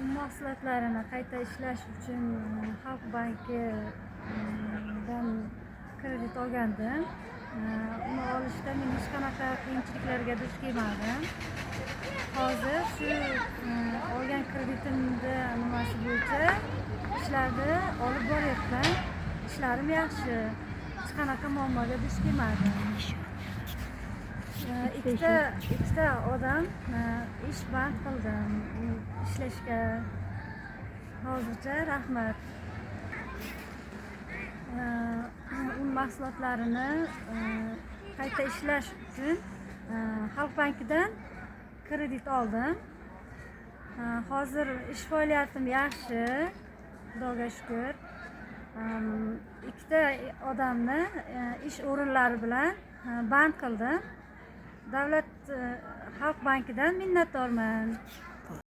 Un mahsulotlarini qayta ishlash uchun Xalq bankidan kredit olgandim. Uni olishda men hech qanaqa qiyinchiliklarga duch kelmadim. Hozir shu olgan kreditimni nimasi bo'yicha ishlarni olib boryapman. Ishlarim yaxshi, hech qanaqa muammoga duch kelmadim. Ikkita odam ish band qildim ishlashga. Hozircha rahmat. Un mahsulotlarini qayta ishlash uchun Xalq bankidan kredit oldim. Hozir ish faoliyatim yaxshi, Xudoga shukur. Ikkita odamni ish o'rinlari bilan band qildim. Davlat Xalq bankidan minnatdorman.